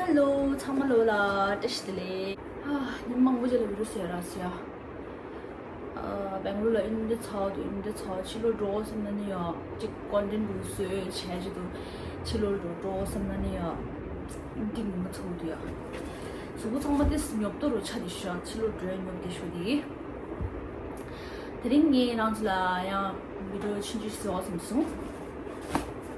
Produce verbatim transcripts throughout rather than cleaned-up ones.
ཧེ་ལོ། ཚང་མ་ལོ་ལ་བཀྲ་ཤིས་བདེ་ལེགས། ཨ། ཉིན་མང་པོ་རྗེས་ལ་བི་ཌི་ཡོ་བཟོས་ར་ཟེར་ཡ། ཨ། སྦེང་ལོར་ལ་ཨིན་འདྲ་ཚ་བ་འདུག་ཨིན་འདྲ་ཚ་བ། ཕྱི་ལོགས་འགྲོ་བསམ་ན་ནི་ཡ། གཅིག་ཀོན་ཊེན་འདུག་བཟོས་བྱས་ཀྱི་འདུག་ཕྱི་ལོགས་འགྲོ་འགྲོ་བསམ་ན་ནི་ཡ། ཨིན་འདྲ་ཉི་མ་ཚ་བ་འདུག་ཡ། གཟུགས་པོ་ཚང་མ་ཏིས་ཉོབ་ཏོ་རུ་ཆགས་བསྡད་ཤག་ཕྱི་ལོགས་འགྲོ་ཡ་ཉོབ་བསྡད་ཤག་དེ། དེ་རིང་ངས་རང་ཚོ་ལ་ཡང་བི་ཌི་ཡོ་ཆུང་ཆུང་ཞིག་བཟོ་བསམ་སོང་།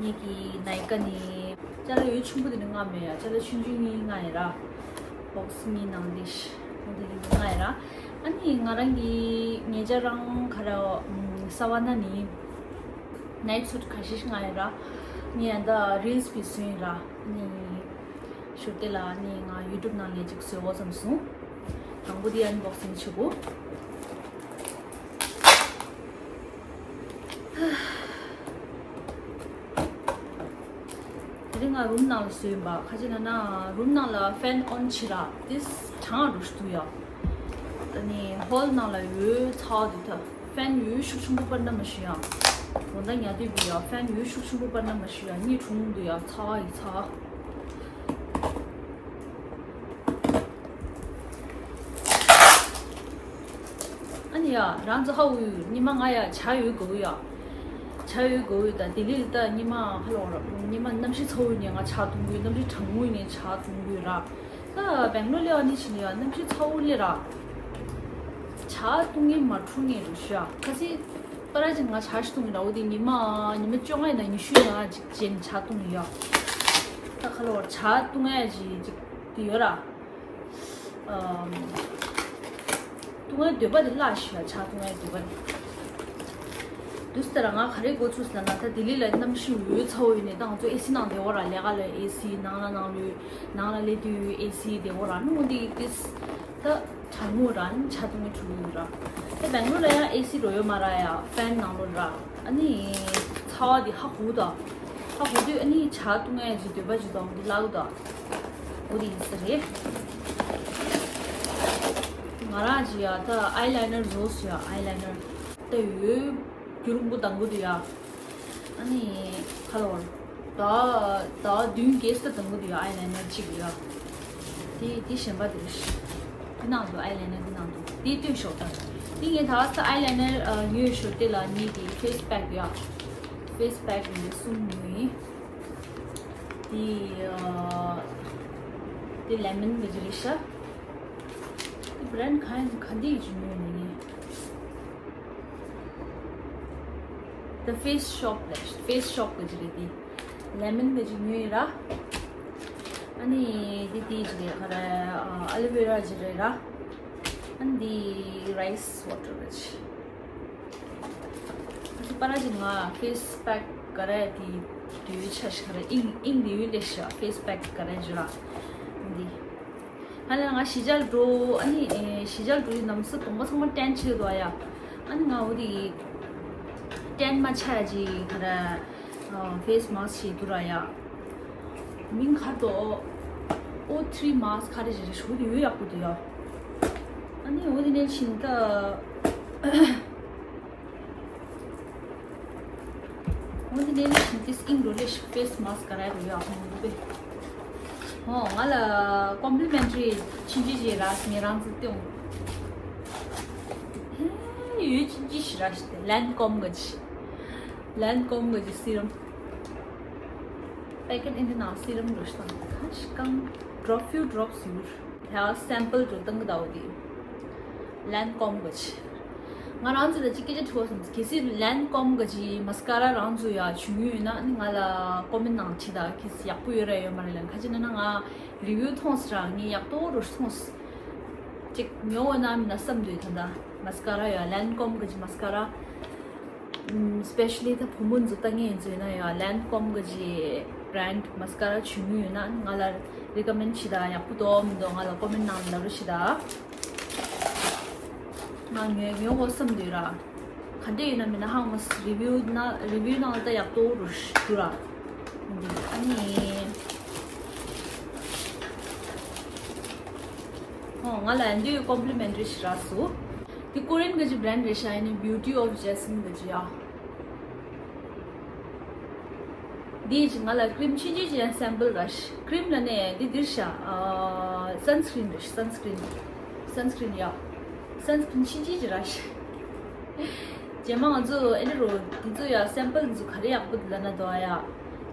ངེད་ཀྱི་ནའི་ཀ་ནས་ཅ་ལག་ཡོད་ཆེན་པོ་དེ་འདྲ་མངགས་མེད་ཡ། ཅ་ལག་ཆུང་ཆུང་གཉིས་མངགས་ཡ་ར། བོག་སི་གཉིས་ནང་དེ་ཤ་དེ་རིང་མངགས་ཡ་ར། ཨ་ནི་ང་རང་གི་ཉེ་ཆར་རང་ག་ར་ས་ཝ་ན་ནས་ནའིཊ་སུཊ་ཁ་ཤས་ཤིག་མངགས་ཡ་ར། ངས་ཡ་ད་རིལ་སི་བི་བཟོས་ཡིན་ར། ཨ་ནི། ཞོར་དེ་ལ་ནི་ང་ཡུ་ཊུབ་ནང་ལས་ཅིག་བཟོས་འོ་བསམ་སོང་། དང་པོ་དེ་ཨན་བོག་སིང་བྱེད་དགོས། དེ་རིང་ང་རུམ་ནང་ལ་བཟོས་ཡིན་པ། ཁ་ཅིག་ན་ན་རུམ་ནང་ལ་ཕེན་ཨོན་བྱེད་ར་དེ་གྲང་རུ་ཞུ་ཡ། ད་ནི་ཧོལ་ནང་ལ་ཡོད་ཚ་བ་དེ་ད། ཕན་ཡོད་ཤུགས་ཆེན་པོ་པར་ན་མ་ཤི་ཡང་། དགོང་དག་ཉལ་དུས་བི་ཡ་ཕན་ཡོད་ཤུགས་ཆེན་པོ་པར་ན་མ་ཤི་ཡང་གཉིད་དྲུང་དུ་ཡ་ཚ་ཡི་ཚ། ཨ་ནི་ཡ་རང་ཚོ་ཧ་འུ་ཉི་མ་ང་ཡ་ཇ་ཡོད་གོ་ཡ། ཇ་ཡོད་གོ་ཡ་ད་དེ་ལི་ད་ཉི་མ་ཧ་ལོ་ར་ཉི་མ་གནམ་གཤིས་ཚ་བོ་ནས་ང་ཇ་འཐུང་གི་ཡོད། གནམ་གཤིས་གྲང་མོ་ནས་ཇ་འཐུང་གི་ཡོད་ར། ད་སྦེང་ལོར་སླེབས་པ་ནི་ཕྱིན་ཡ་གནམ་གཤིས་ཚ་བོ་སླེབས་ར། ཇ་འཐུང་ངེས་མ་འཐུང་ངེས་རུ་ཤ་ཁ་སི། པ་ར་ཅིག་ང་ཇ་ཞིག་འཐུང་གི་ར། འོ་དེ་ཉི་མ་ཉི་མ་བཅོ་ལྔ་ཡིན་ན་ཉི་ཤུ་ཡིན་ན་ཅིག་རྗེས་ནས་ཇ་འཐུང་གི་ཡོད། ད་ཁ་ལོ་ཇ་འཐུང་ཡ་ཅིག་ཅིག་དེ་ཡོད་ར། ཨམ། འཐུང་ཡ་འདོད་པ་དེ་བརླག་ཤི་ཡ། ཇ་འཐུང་ཡ་འདོད་པ་དེ། དུས་ལྟར་ང་ག་རེ་འགོ་ཚུགས་ཟེར་ན་ད་ལྡི་ལི་ལ་གནམ་གཤིས་འོ་ཚ་བོ་ཡིན་ནས་ད་ང་ཚོ་ཨེ་སི་ནང་བསྡད་ཡོད་ར། ལས་ཀ་ལ་ཨེ་སི་ནང་ལ་ནང་ལོས་ནང་ལ་སླེབས་དུས་ཨེ་སི་བསྡད་ཡོད་ར། ནུ་འདི་ཏིས་ད་གྲང་མོ་ར་ནི་ཇ་འཐུང་གི་འགྲོ་གི་ཡོད་ར། ད་སྦེང་ལོར་ལ་ཡང་ཨེ་སི་འགྲོ་ཡོད་མ་ར་ཡ། ཕན་ནང་ལོགས་ར། ཨ་ནི་ཚ་བ་འདི་ཧ་གོ་ད། ཧ་གོ་དུས་ཨ་ནི་ཇ་འཐུང་ཡ་ཅིག་འདོད་པ་ཅིག་དང་འདི་བརླག་ད། འོ་དེ་ཡིན་ས་རེད། ང་རང་ཅིག་ཡ་ད་ཨའི་ལའི་ནར་བཟོ་ཟེར་ཡ། ཨའི་ལའི་ནར་ད་ཡོད་རྒྱུ་རིང་པོ་གཏང་གི་འདུག་ཡ། ཨ་ནི་ཁ་ལོར་ད་ད་བདུན་བརྒྱད་ཙམ་གཏང་གི་འདུག་ཡ། ཨའི་ལའི་ནར་གཅིག་ཡ། དེ་དེ་གཞན་པ་དེ་རེད། དེ་ནང་དུ་ཨའི་ལའི་ནར་དེ་ནང་དུ་དེ་སྟོན་ཤོག་ད། དེ་ངས་ད་ས་ཨའི་ལའི་ནར་ཉོས་ཤོག་དེ་ལ་ཉེ་དེ་ཕེ་སི་པེག་ཡ། ཕེ་སི་པེག་ཡིན་པའི་གསུམ་ཉོས་ཡིན། དེ་ཨ། དེ་ལེ་མོན་གི་ཅིག་རེད་ཤག་དེ་བྷི་རེན་ཌི་གང་ཡིན་ག་འདི་ཡི་ཅིག་ཉོས་ནི་ཡིན། The Face Shop ལས་Face Shop གི་ཅིག་རེད་དེ། ལེ་མོན་གི་ཅིག་ཉོས་ཡིན་ར། ཨ་ནི་དེ་དེ་ཅིག་རེད་ག་རེ། ཨ་ལོ་ཝེ་ར་ཅིག་རེད་ར། ཨ་ནི་དེ་རའི་སི་ཝ་ཊར་གི་ཅིག་ཨ་ཙི་པ་ར་ཅིག་ང་ཕེ་སི་པེག་ག་རེ་དེ་དུས་ཆ་ཞིག་ག་རེ་ཨིང་ཨིང་དེ་ཡོད་ལེ་ཤ་ཕེ་སི་པེག་ག་རེ་ཞུ་ར། འདི་ཧ་ལས་ང་ཞི་ཅལ་འགྲོ། ཨ་ནི་ཨེ་ཞི་ཅལ་འགྲོ་ཡི་ནམ་སི་གདོང་པ་ཚང་མ་ཊེན་ཆེ་འདུག་ཡ། ཨ་ནི་ང་འོ་དེ་ཊེན་མ་ཆ་ཡ་ཅིག་ག་རེ་ཕེ་སི་མཱ་སི་ཞིག་འདུག་ར་ཡ། མིང་ག་རེ་འདུག་ཨོ་ཐི་རི་མཱ་སི་ག་རེ་ཞིག་རེད་ཞུ་དེ་ཡོད་ཡག་པོ་འདུག་ཡ། ཨ་ནི་འོ་དེ་ནས་ཕྱིན་ད། འོ་དེ་ནས་ཕྱིན་ཏིས་ཨིང་རོ་ལེ་ཤ་ཕེ་སི་མཱ་སི་ག་རེ་རུ་ཡ་ཧོང་དུ་པེ། ཧོ་ང་ལ་ཀོམ་པི་ལི་མེན་ཊི་རི་ཆིན་ཅི་ཅི་ར་ངེ་རང་ཚོ་ཏེ་འོང་། ཧེ་ཡོད་ཆིན་ཅི་ཤི་ར་ཤི་ཏེ་ལན་ཀོམ་གི་ཅི། ལན་ཀོམ་གི་ཅི་སི་རམ། པེ་ཀེ་ཊི་ཨིན་དི་ནང་སི་རམ་རུ་ཤི་དང་ཁ་ཤི་ཀང་ཌོབ་ཕིའུ་ཌོབ་སི་ཡོད། ད་སེམ་པལ་དུ་བཏང་གི་ད་འོ་དེ། ལན་ཀོམ་གི་ཅི། ང་རང་ཚོ་ལ་ཅིག་སྐད་ཆ་དྲི་བ་སོང་། གལ་སྲིད་ལན་ཀོམ་གི་ཅི་མ་སི་ཀ་ར་རང་ཚོ་ཡ་བྱུང་ཡོད་ན་ནི་ང་ལ་ཀོ་མེན་ནང་བྲིས་ད། གལ་སྲིད་ཡག་པོ་ཡོད་ར་ཡོད་མ་རེད་ལན་ཁ་ཅིག་ན་ན་ང་རི་ཝིའུ་མཐོང་སི་ར་ངས་ཡག་ཏོ་རུ་མཐོང་སི། ཅིག་ཉོ་འོ་ན་མིན་ན་བསམ་འདོད་ད་ད་མ་སི་ཀ་ར་ཡ་ལན་ཀོམ་གི་ཅི་མ་སི་ཀ་ར། སི་པེ་ཤ་ལི་ད་བུ་མོ་ཚོ་ལྟ་ངན་ཚོ་ཡིན་ན་ཡང་ལན་ཀོམ་གི་ཅི་བྷ་རན་ཌི་མ་སི་ཀ་ར་བྱུང་ཡོད་ན་ང་ལ་རི་ཀ་མེན་ཌི་བྱེད་ད། ཡག་པོ་འདུག་མི་འདུག་ང་ལ་ཀོ་མེན་ཊི་ནང་ལ་ལབ་རོགས་བྱེད་ད། ང་ཉོ་ཉོ་དགོས་བསམ་འདོད་ར། ག་འདྲ་ཡོད་ན་མིན་ན་ཧང་མ་རི་ཝིའུ་ན་རི་ཝིའུ་ནང་ལ་ད་ཡག་པོ་རུ་ཞུ་ར། འདི་ཨ་ནི། ཨོ་ང་ལ་འདི་ཀོམ་པི་ལི་མེན་ཊི་རི་ཞིག་རག་སོང་། འདི་ཀོ་རི་ཡན་གི་ཅི་བྷ་རན་ཌི་རེད་ཤག་ཡིན་ནི་Beauty of Jasmine གི་ཅི་ཡ། འདི་ཅིག་ང་ལ་ཀྲིམ་ཆུང་ཆུང་ཅིག་ཡང་སེམ་པལ་ར་ཤི། ཀྲིམ་ལ་ནས་འདི་འདིར་ཤ། སན་སི་ཀྲིན་ར་ཤི། སན་སི་ཀྲིན། སན་སི་ཀྲིན་ཡ། སན་སི་ཀྲིན་ཆུང་ཆུང་ཅིག་ར་ཤི། རྗེས་མ་ང་ཚོ་ཨེ་འདྲ་རོ་འདི་ཚོ་ཡ་སེམ་པལ་འདི་ཚོ་ག་རེ་ཡག་པོ་འདུག་ལབ་ན་དོ་ཡ།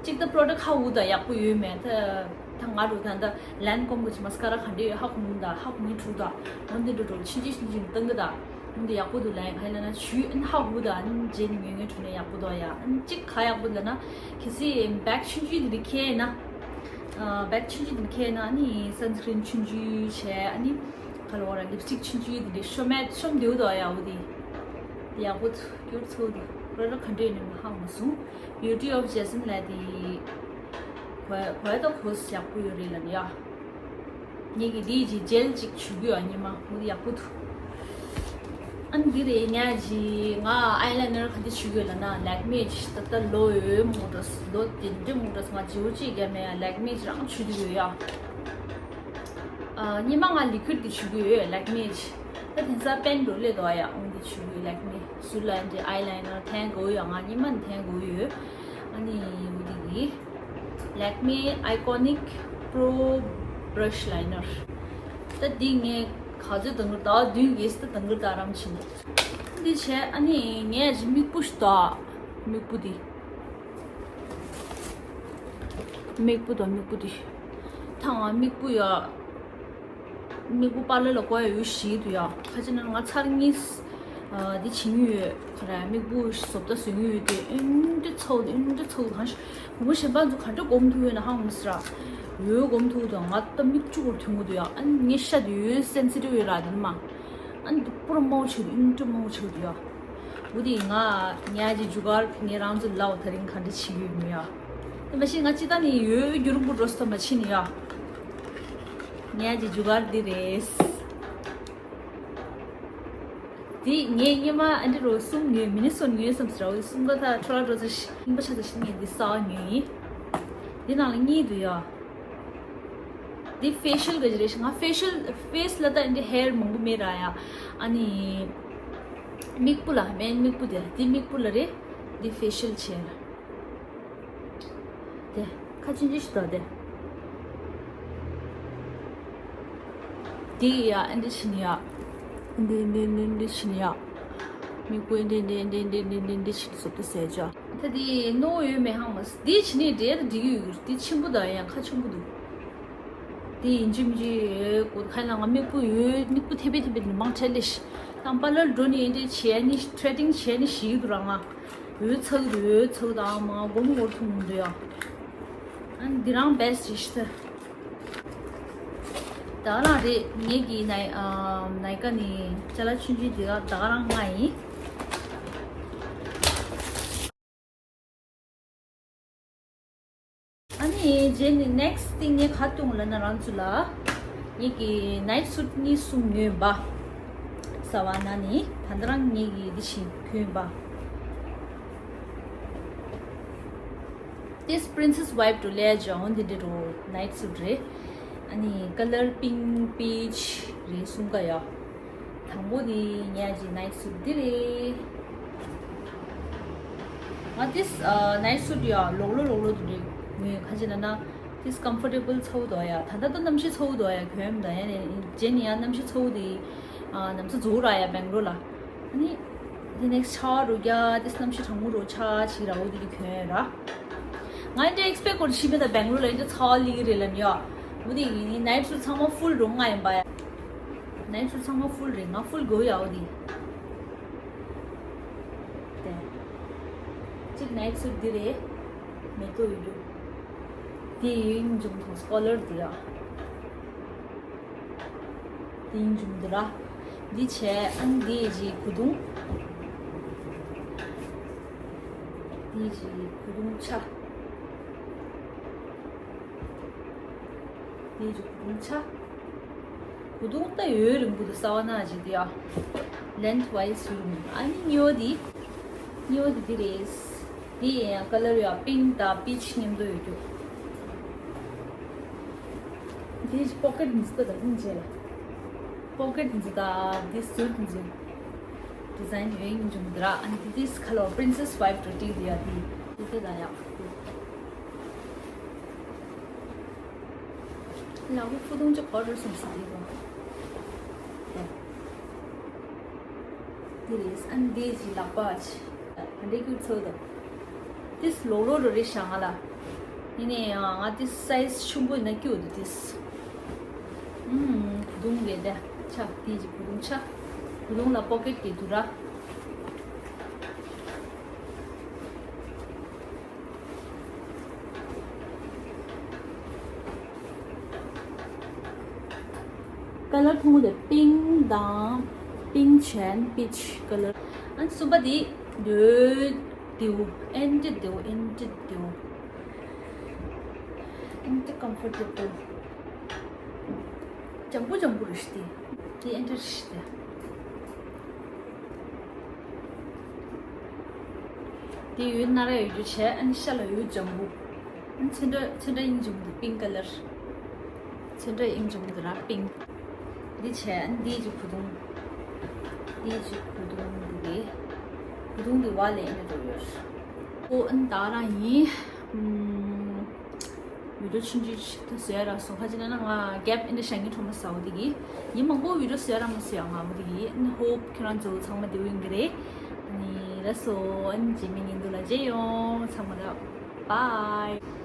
གཅིག་ད་པྲོ་ཌག་ཧ་འུ་ད་ཡག་པོ་ཡོད་མེད་ད། ད་ང་རུ་ད་ད་ལན་ཀོམ་གི་ཅི་མ་སི་ཀ་ར་ག་འདྲ་ཡོད་ཧ་གོ་མི་འདུག་ཧ་གོ་མི་འདུག་ད། འོ་འདི་འདྲ་རོ་ཆུང་ཆུང་ཆུང་ཆུང་བཏང་གི་ད། འདི་ཡག་པོ་འདུག་ལབ་ཡ། ག་ཡིན་ལབ་ན་ཆུ་ཨན་ཧ་གོ་ད་ཨན་རྗེས་ནས་ཉོས་ཉོས་བྱུང་ནས་ཡག་པོ་འདུག་ཡ། ཨན་གཅིག་ག་ཡག་པོ་ལབ་ན་གལ་སྲིད་བེག་ཆུང་ཆུང་འདི་འདྲ་ཁྱེར་ན། ཨ་བེག་ཆུང་ཆུང་འདི་འདྲ་ཁྱེར་ན་ཨ་ནི་སན་སི་ཀྲིན་ཆུང་ཆུང་བྱས། ཨ་ནི་ཁ་ལོ་ར་ལིབ་སི་ཊིག་ཆུང་ཆུང་འདི་འདྲ་ཤོ་མེད་ཤོམ་བདེའུ་འདུག་ཡ། འོ་འདི་འདི་ཡག་པོ་འདུག་སྐྱུར་ཚོ་འདི་པྲོ་ཌག་ག་འདྲ་ཡོད་ནི་ཧ་མ་སོང་། Beauty of Jasmine ལབ་འདི་གོ་གོ་ཡ་ད་གོ་ཡག་པོ་ཡོད་རེད་ལབ་ཡ། ངེད་ཀྱི་འདི་ཅིག་ཇེལ་ཅིག་བྱུག་གི་ཡོད། ཉི་མ་འོ་འདི་ཡག་པོ་འདུག་ཨ་ནི་འདི་རེད། ཉ་ཅིག་ང་ཨའི་ལའི་ནར་ག་འདྲ་བྱུག་གི་ཡོད་ལབ་ན་ལེག་མི་ཅིག་ད་ལྟ་ལོ་ཡོད་མོ་འགྲོ་ལོ་དེ་འདྲ་མོ་འགྲོ་ང་བརྗེ་པོ་ཅིག་རྒྱབ་མེད་ཡ། ལེག་མི་ཅིག་རང་བྱུག་གི་ཡོད་ཡ། ཨ་ཉི་མ་ང་ལི་ཁུར་འདི་བྱུག་གི་ཡོད་ལེག་མི་ཅིག་ད་དེང་སང་པེན་འགྲོ་ལས་དོ་ཡ། འོ་འདི་བྱུག་གི་ཡོད་ལེག་མི། ཟུར་ལ་འདི་ཨའི་ལའི་ནར་འཐེན་དགོས་ཡོད། ང་ཉི་མ་འཐེན་དགོས་ཡོད། ཨ་ནི་འོ་འདི་གི Lakme Iconic Pro Brush Liner། ད་འདི་ངས་ག་ཚོད་དང་གི་ཟླ་བ་བདུན་གྱིས་ད་དང་གི་ད་རམ་ཕྱིན། འདི་བྱས་ཨ་ནི་ངས་ཅིག་མིག་སྤུ་ཞིག་ད། མིག་སྤུ་འདི། མིག་སྤུ་ད་མིག་སྤུ་འདི། ཐང་ང་མིག་སྤུ་ཡ། མིག་སྤུ་པ་ལ་ལ་བཀོག་ཡ་ཡོད་ཞིག་འདུག་ཡ། ཁ་ཅིག་ན་ང་ཚར་གཉིས། ཨ་འདི་བྱིན་ཡོད། ཁ་ར་མིག་སྤུ་བཟོ་ལྟ་བཟོ་ཡོད་དེ་ཨིན་འདྲ་ཚོགས་ཨིན་འདྲ་ཚོགས་གང་ཞིག་བུ་མོ་གཞན་པ་ཚོ་ག་འདྲ་སྒོམ་ཐུབ་ཡོད་ན་ཧང་མི་སྲ། འོས་སྒོམ་ཐུབ་དང་ང་ད་མིག་ཆུ་བོར་ཐོན་གི་འདུག་ཡ། ཨ་ངའི་ཤ་དེ་ཡོད་སེན་སི་ཊིབ་ཡོད་ར་དེ་མ། ཨ་འདི་པུར་མོ་ཆུ་ཨིན་འདྲ་མོ་ཆུ་འདུག་ཡ། འོ་དེ་ང་ཉ་ཅི་ཇུ་གར་ངས་རང་ཚོ་ལའོ་ད་རིང་ག་འདྲ་བྱེད་ཡོད་མི་ཡ། དེ་མ་གཞི་ང་ཅི་ད་ནི་ཡོད་རྒྱུ་རུ་འབུ་འགྲོ་སྟོན་པ་ཕྱིན་ཡ། ཉ་ཅི་ཇུ་གར་འདི་རེད། དེ་ངས་སྙེ་མ་ཨ་འདྲི་རོ་གསུམ་ཉོས། མི་ནི་སོན་ཉོས་སམ་ཟེར་བ་གསུམ་ཀ་ཐ་ཁྲོ་ལ་འགྲོ་ཚེ་ཤིང་པ་ཆ་ཚ་ཤིང་ངས་འདི་ས་ཉོས་ཡིན། འདི་ནང་ལ་གཉིས་འདུག་ཡ། འདི་ཕེ་ཤལ་ག་ཅི་རེད་ཤི། ང་ཕེ་ཤལ་ཕེ་སི་ལ་ད་འདི་ཧེར་མང་པོ་མེད་ར་ཡ། ཨ་ནི་མིག་སྤུ་ལ་མེན་མིག་སྤུ་དེ་འདི་མིག་སྤུ་ལ་རེད། འདི་ཕེ་ཤལ་བྱས་ལ། དེ་ཁ་ཆུང་ཆུང་ཞིག་དང་དེ། དེ་ཡ་ཨ་འདི་ཕྱིན་ཡ། འདི་འདི་འདི་འདི་ཕྱིན་ཡ། མིག་སྤུ་འདི་འདི་འདི་འདི་འདི་འདི་འདི་ཕྱིན་སོབ་ཏུ་ཟེར་ཅོ། ད་དེ་ནོ་ཡོད་མེད་ཧང་མ་སི་དེ་ཕྱིན་ནི་འདྲེ་ད་འགྲིག་ཡོད་ཡོད་དེ་ཆེན་པོ་དང་ཡང་ཁ་ཆུང་པོ་འདུག་དེ་ཡིན་གཅིག་མིན་གཅིག་གོ་ཁ་ན་ང་མིག་སྤུ་ཡོད་མིག་སྤུ་ཐེ་པེ་ཐེ་པེ་མང་ཆེ་ལེ་ཤི། དང་པ་ལར་འགྲོ་ནི་འདྲེ་བྱས་ནི་ཐྲེ་ཏིང་བྱས་ནི་ཞིག་འདུག་ར་ང་། འོད་ཚག་འདུག་འོད་ཚག་དང་མ་སྒོམ་སྒོར་ཐུང་འདུག་ཡ། ཨ་འདི་རང་བེ་སི་ཊི་ཞིག་ད། ད་རང་རེད་ངེད་ཀྱི་ནའི་ཨ་ནའི་ཀ་ནི་ཅ་ལག་ཆུང་ཆུང་འདི་ག་ད་ག་རང་ང་ཡིན། ཨ་ནི་རྗེས་ནི་ནེག་སི་ཊི་ངས་ག་བཏུང་ལ་ན་རང་ཚོ་ལ་ངེད་ཀྱི་ནའིཊ་སུཊ་གཉིས་གསུམ་ཉོས་པ། ས་བ་ན་ནི་ད་ལྟ་རང་ངེད་ཀྱི་འདི་ཞིག་གྱོན་པ། This Princess Vibe to Leisure འོ་འདི་འདྲ་རུ་ནའིཊ་སུཊ་རེད། ཨ་ནི་ཀ་ལར་པིང་པིཆ་རེད་གསུམ་ཀ་ཡོད། དང་པོ་དེ་ངས་ཀྱི་ནའིཊ་སུཊ་འདི་རེད། ང་this ནའིཊ་སུཊ་ཡོད་ལོག་ལོ་ལོག་ལོ་འདི་རེད། ངས་ག་ཅི་ན་ན་this comfortable ཚ་བོ་དོ་ཡ། ད་ལྟ་ད་གནམ་གཤིས་ཚ་བོ་དོ་ཡ་གྱོན་མ་ད་ཡ་ནས་ཇེན་ཡ་གནམ་གཤིས་ཚ་བོ་དེ་ནམ་ཚ་རྫོགས་ར་ཡ་སྦེང་ལོར་ལ། ཨ་ནི་དེ་ནེག་སི་ཊི་ཆར་རུ་རྒྱ་དེ་གནམ་གཤིས་གྲང་མོ་རུ་ཆ་ཆི་ར་འོ་དེ་གི་གྱོན་ར། ང་འདྲ་ཨེག་སི་པེག་གོར་ཤི་མེད་ད་སྦེང་ལོར་ལ་འདྲ་ཚ་ལི་རེ་ལ་ནི་ཡ། འོ་དེ་ཡིན་ནའིཊ་སུཊ་ཚང་མ་ཕུལ་རུ་ང་ཡིན་པ་ཡ། ནའིཊ་སུཊ་ཚང་མ་ཕུལ་རེ་ང་ཕུལ་གོ་ཡ་འོ་དེ། དེ། གཅིག་ནའིཊ་སུཊ་འདི་རེད། མེ་ཏོག་ཡོད་རྒྱུ། དེ་ཡིན་འཇུམ་ཐོང་སི་ཀོ་ལར་འདི་ཡ། དེ་ཡིན་འཇུམ་འདི་ར། འདི་བྱས་ཨ་ནི་འདི་ཡི་གུ་དུང་། འདི་ཡི་གུ་དུང་ཆ། འདི་ཡི་གུ་དུང་ཆ། གུ་དུང་ད་ཡོད་རིང་པོ་འདུག་ས་བ་ན་ཅིག་འདི་ཡ། ལེན་ཐི་ཝའི་སི་ཡོད་མི་འདུག་ཨ་ནི་གཉིས་པ་འདི། གཉིས་པ་འདི་འདི་རེད། འདི་ཡང་ཀ་ལར་ཡ་པིང་ཀ་དང་པིཆ་མཉམ་དུ་ཡོད་རྒྱུ། འདི་པོ་ཀེཊ་མི་སི་ཀ་དང་ཨིན་ཇེ་ལ། པོ་ཀེཊ་མི་སི་ཀ་དང་འདི་སུར་མི་སི་ཀ། ཌི་ཛའིན་ཡོད་ཨིན་ཇུམ་འདི་ར་ཨ་ནི་འདི་འདི་ཁ་ལོ་པི་རིན་སེ་སི་ཝའིབ་འགྲོ་ཏི་འདི་ཡ་འདི། འདི་དེ་ལ་ཡ། ལག་པའི་ཕུ་ཐུང་ཅིག་གོ་རུ་སོང་ཟེར་དེ་གོ། དེ་རེད། ཨ་ནི་དེ་ཅི་ལག་པ་ཅི་ག་འདྲའི་ཁྱུར་ཚོ་དང་། དེས་ལོག་ལོག་རུ་རེད་ཤག་ང་ལ། ཡིན་ནའི་ང་དེ་སའི་ཛི་ཆུང་པོ་ཡིན་ན་སྐྱིད་འདུག་དེས། ཨུམ། བུ་ཐུང་རེད་དེ། ཆ་དེ་ཅི་བུ་ཐུང་ཆ། བུ་ཐུང་ལ་པོ་ཀེཊ་དེ་འདུག་ར། ཀ་ལར་ཐུང་ངུ་དེ་པིང་དང་པིང་ཆེན་པིཆ་ཀ་ལར། ཨན་གསུམ་པ་དེ་འདོད་དེའུ་ཨེན་ཏི་དེའུ་ཨེན་ཏི་དེའུ་ཨེན་ཏི་ཀམ་ཕོར་ཊེ་བལ། ལྗང་གུ་ལྗང་གུ་རེད་ཤི་དེ། དེ་ཨེན་ཏི་ཤི་དེ། དེ་འོད་ནག་ར་ཡོད་རྒྱུ་བྱས། ཨ་ནི་ཤ་ལ་འོད་ལྗང་གུ། ཨ་ནི་ཚོན་ཁྲ་ཚོན་ཁྲ་དབྱིངས་ལྗང་གུ་དེ་པིང་ཀ་ལར། ཚོན་ཁྲ་དབྱིངས་ལྗང་གུ་དེ་ར་པིང་། འདི་བྱས། ཨ་ནི་འདི་ཅིག་བུ་ཐུང་། འདི་ཅིག་བུ་ཐུང་འདི་རེད། བུ་ཐུང་འདི་བ་ལས་ཨེ་འདྲ་འགྲོ་ཡོད། ཨོ་ཨ་ནི་ད་རང་ཡིན། ཨམ། བི་ཌིའོ་ཆུང་ཆུང་ཞིག་ད་བཟོས་ར་སོང་། ཁ་ཅིག་ན་ན་ང་གེབ་ཨེ་འདྲ་བཞག་ངེས་ཁྲོ་མ་ཟ་འོ་དེ་གི། ཡིན་མང་པོ་བི་ཌིའོ་བཟོས་ར་མ་བཟོས་ཡ་ང་འོ་དེ་གི། ཨ་ནི་ཧོབ་ཁྱོད་རང་ཚོ་ཚང་མ་བདེ་པོ་ཡོང་གི་རེད། ཨ་ནི་ལགས་སོ། ཨ་ནི་རྗེས་མའི་ཉིན་དུ་ལ་མཇལ་ཡོང་། ཚང་མ་ལ་བྷའི།